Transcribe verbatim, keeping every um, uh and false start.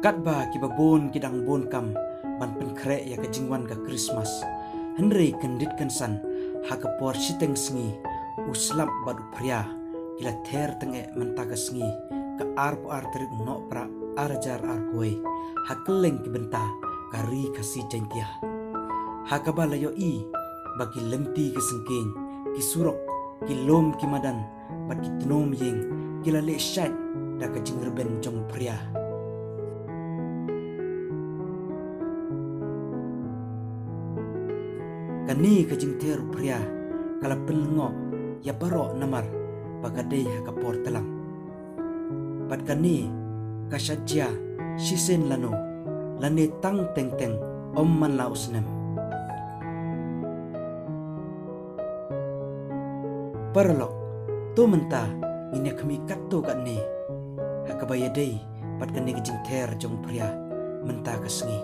Katba kiba bun ki dang bun kam ban pynkhreh ïa ka jingwan ka Krismas, hynrei kyndit kynsan ha ka por shiteng sngi u slap bad u phria ki la ther tyngeh mynta ka sngi, ka arphew ar tarik u Nohprah ar hajar arphew wei, ha kylleng ki bynta ka Ri Khasi Jaiñtia. Ha kaba la ïohi ba ki lynti ki syngkien, ki surok, ki lum ki madan bad ki tnum ïing ki la leh shait da ka jingrben jong u phria. Kane ka jingther u phria ka la pynlyngngoh ïa baroh namar ba ka dei ha ka por tlang. Bad kane ka shah jia shisien lano, lane tang teng teng ym man la u snem. Paralok, to mynta ngin ïa khmih katto katne ha kaba ïadei bad kane ka jingther jong u phria mynta ka sngi.